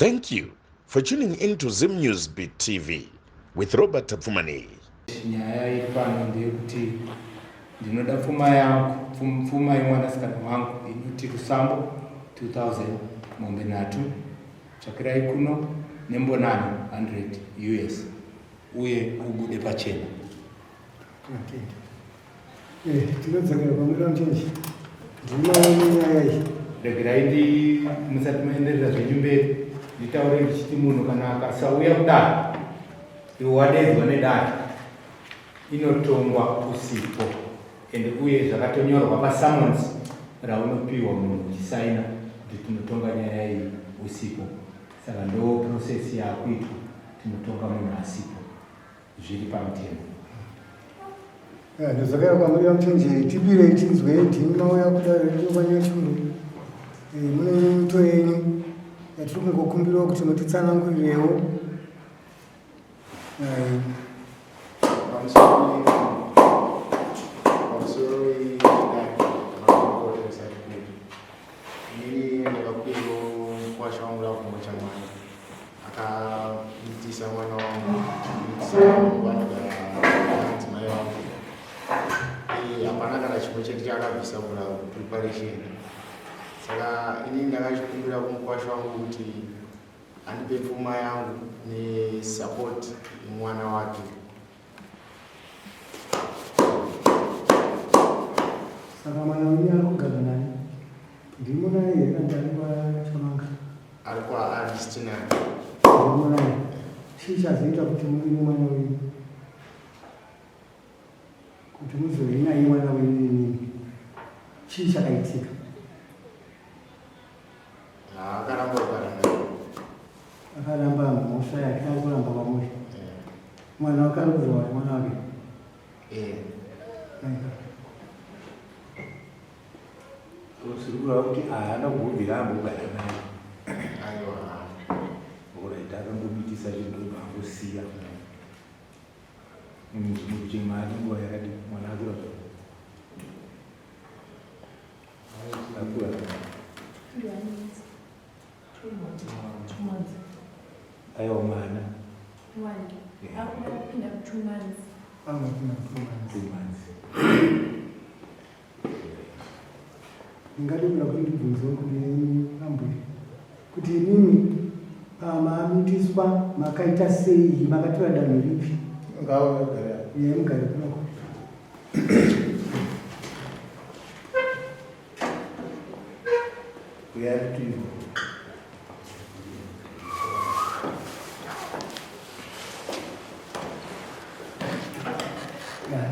Thank you for tuning in to Zim News Beat TV with Robert Tapfumaneyi. Nyaya iri pano ndeyekuti ndinoda pfuma yangu, pfuma yemwanasikana wangu inoti rusambo 2000 mombe nhatu, tsvakirai kuno nembonano 100 us uye ubude pachena. Eh, tinodzokera pamwe muchenji ndinoona nyaya iyi. Regerai ndi musati maenderera zvenyu mberi nditaure ndichiti munhu kana akasauya kudare iwe wadeedzwa nedare inotongwa usipo and uye zvakatonyorwa pasummons raunopiwa munhu uchisaina kuti tinotonga nyaya iyi usipo saka ndo process yakuitwa tinotonga munhu asipo zviri pamutemo. Eh, ndozvakaipa kwamuri vamuchenjeri tipirei tinzwe ndimi mauya kudare redu kwanyachuru eh, mune mito yenyu yatiri kungokumbirawo kuti mutitsanangurirewo eh. Inini ndakakwiro mukwasha wangu lakumbocha mwana akamitisa mwana wangu mitisa vanogara mudzimai wangu eh, hapana kana chimwe chete chaakabvisa kura preparation saka inini ndakachikumbira kumukwasha wangu kuti andipe pfuma yangu nesupport mwana wake Saka mwana wenyu ari kugara nani? Ndimo naye here kana ari kwaChamanga? Ari kwaAristina. Ndimo naye. Chii chazoita kuti muve nemwana wenyu? Kuti muzove naye mwana wenyu imimi? Chii chakaitika? Akaramba kugara naye. Akaramba mhosva yake ari kuramba kwamuri. Mwana wake ari kubva wapi mwana wake? Eh. Zviri kureva kuti haana kubvira ambogara naye. Aiwa. Alright, akangomitisa chinhu ndobva angosiya. Muchema ane nguva yakadii mwana akura zva. Akura. Aiwa mwana. Ndingade kuda kuti ndibvunzewo kune ambuya kuti imimi pamamitiswa makaita sei makatora danho ripi? Ngavagare. Mugare kunoko.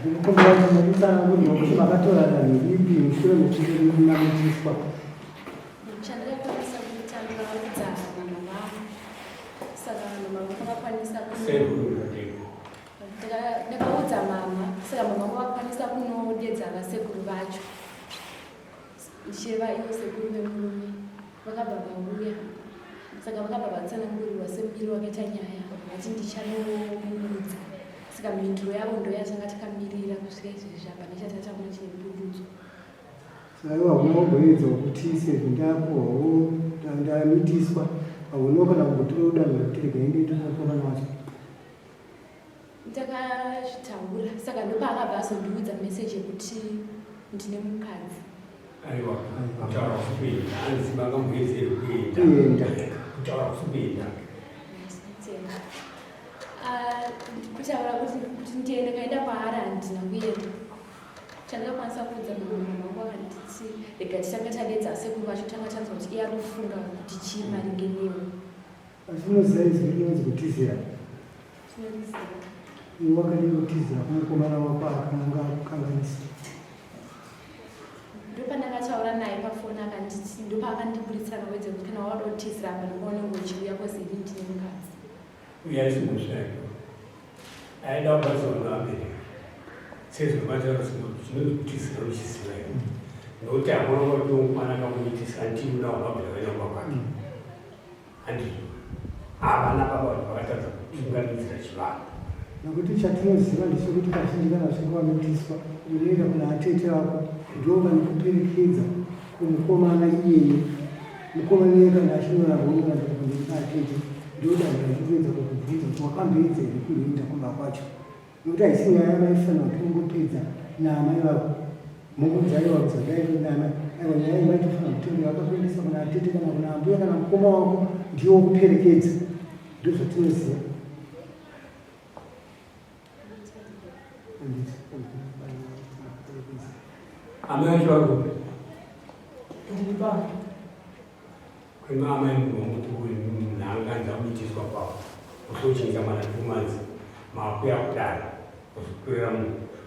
Ndinokumbira kuti mutsanangurire kuti makatora danho ripi mushure mekunge mamitiswa. Chandakakwanisa kuita ndakaudza mama vangu saka mama vangu vakakwanisa ndakaudza mama saka mama vangu vakakwanisa kunodedza vasekuru vacho Ndichireva ivo sekuru vemurume vakabva vauya saka vakabva vatsanangurirwa semubiri wakaita nyaya vati ndichanomuudza saka mhinduro yavo ndoyatanga takamirira kusvika izvezvi hapana chatataona chine pundutso. Saka iwe hauna kumboedzawo kuti sezvo ndapuhwawo ndamitiswa haunawo kana kumbotorawo danho rekuti regai ndiende kuvakomana vacho? Ndakazvitaura saka ndopaakabva azondiudza message yekuti ndine mukadzi. Aiwa, kutaura kusikuenda, hanzi makamboedzeri kuenda. Kutaura kusikuenda. Ah, kutaura kuti kuti ndiende kaenda kwaari handina kuenda. Chandakakwanisa kuudza mama mama vangu vakanditi rega titanga tadedza sekuru vacho tanga tanzwa kuti iye ari kufunga kuti chii maringe newe. Asi unoziva izwi rinonzi kutizira? Tinoriziva. Iwe wakadii kutizira kumukomana wako akanga akukanganisa? Ndopandakataura naye pafoni akanditi ndopaakandiburitsira mawedze kuti kana wada kutizira apa ndopaunenge uchiuya kozi ini ndine mukadzi. Uye haisi mhosva yake. Aida kubatsirwa nevabereki. Sezvo mataura chinonzi kutizira uchiziva iwe. Nokuti hakuna kuti mwana akamuitisa anti uda kubabira vaenda kumba kwake. Handizvo. Havana baba vanhu vakatadza kutungamidzira chivanhu. Nokuti chatinoziva ndechekuti kazhinji kana uchinge wamitiswa unoenda kuna atete vako ndivo vanokuperekedza kumukomana iyeye. Mukomana iye kana achinyora rwonyora ndokundinatete ndodanho randikuedza kukubvunza kuti wakamboedza here kunoenda kumba kwacho nokuti haisi nyaya yamaifanira kuti ungopedza naamai vako mongonzi aiwa kudzadai naamai aiwa nyaya iyi maitofanira kutori vakakuendesa kuna atete kana kuna ambuya kana mukoma wako ndiwo wokuperekedza ndozvatinoziva. Amai vacho vari kupi? Ndiri pano. Kwema amai munhu wangu nhanga dzakuitiswa kwavo. Kusochinja mwana tumanzi makuya kudaro. Kuzotorera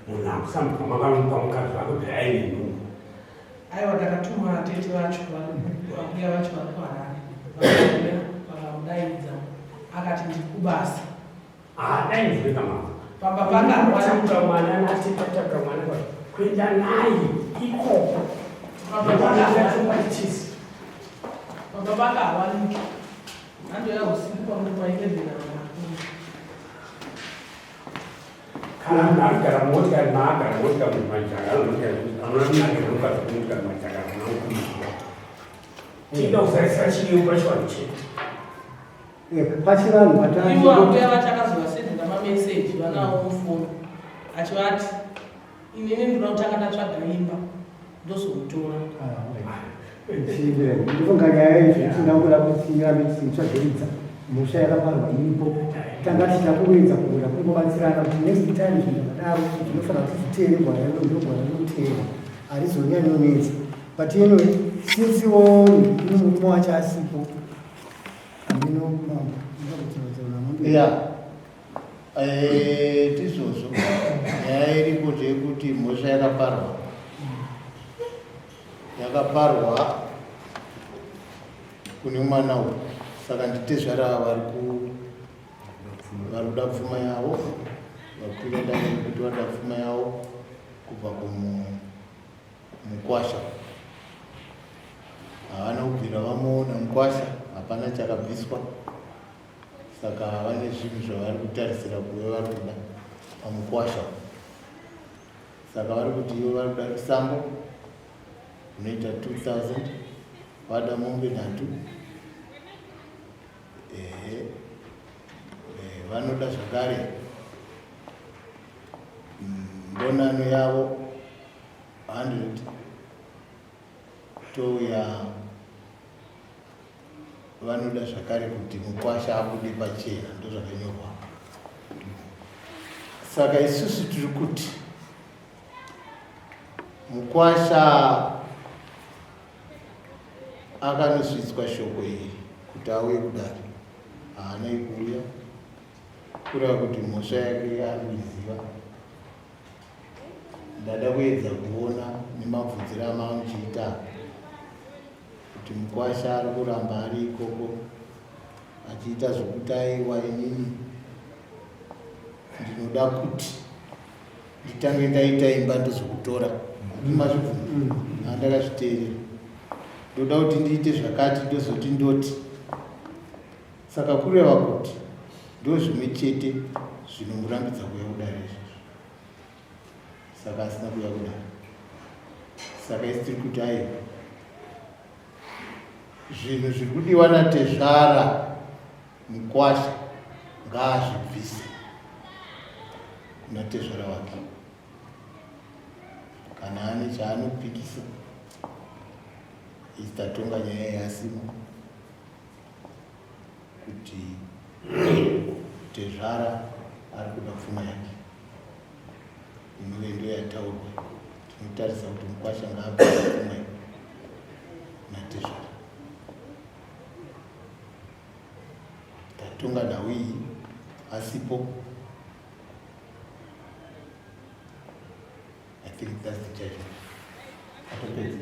munhu akusambuka makamupa mukadzi wake kuti aine nhumbu. Aiwa ndakatuma tete vacho ambuya vacho vari kuHarare. Vakauya vakamudaidza akati ndiri kubasa. Haadaidzwe kamama. Pamba panga Takura mwana natete takura mwana kwa kuenda naye ikoko. Pamba panga Chombatisi. Pamba panga hawaniki. Andoya usiku pamwe pa 11 kana Kana munhu agara motikari maagara motikari mumajaka anomotikari anonake mukadzi kumotikari majaka anokuiwa. Tinoda kuzarisa chiriyo pachivanhu chedu. Pachivanhu Ivo ambuya vacho akazovasendera mameseji vanawo mufoni achivati inini ndinoda kutanga ndatsvaga imba ndozomutora. Ndifunga nyaya izvi tingangoda kuti irambe tichitsvagiridza mhosva yakaparwa iripo. Tanga tichakuedza kuda kungobatsirana kuti next time zvinhu zvakadaro zvinofanira kuti zviteere gwara rino ndogwara rinoteerwa harizonyanyonetsa. But anyway, since wo murume wacho asipo hameno mambo ya tizvozvo nyaya iripo ndeyekuti mhosva yakaparwa yakaparwa kune mwana uyu saka nditezvara vari kuda pfuma yavo vakwira dare kuti vada pfuma yavo kubva kumukwasha havana kubvira vamuona mukwasha hapana chakabviswa saka vane zvinhu zvavari kutarisira kuve vari kuda pamukwasha saka vari kuti ivo vari kuda rusambo unoita 2000 vada mombe nhatu ehe vanoda zvakare mbonano yavo 100 touya vanoda zvakare kuti mukwasha abude pachena ndozvakanyorwa saka isusu tiri kuti mukwasha akanosvitswa shoko iri kuti auye kudare haana kuuya kureva kuti mhosva yake ari kuiziva ndada kuedza kuona nemabvunziro amamuchiita kuti mukwasha ari kuramba ari ikoko achiita zvokuti aiwa inini ndinoda kuti nditange ndaita imba ndozokutora ndimazvibvunza handakazviteerera ndoda kuti ndiite zvakati ndozoti ndoti saka kureva kuti ndo zvimwe chete zvinomurambidza kuuya kudare izvozvo saka asina kuuya kudare saka isi tiri kuti aiwa zvinhu zviri kudiwa natezvara mukwasha ngaazvibvise kuna tezvara wake kana ane chaanopikisa isi tatonga nyaya yasimo kuti tezvara ari kuda pfuma yake inove ndo yataurwa tinotarisa kuti mukwasha ngaabvise pfuma natezvara tatonga nhau iyi asipo I think that's the judgment. Atopedza.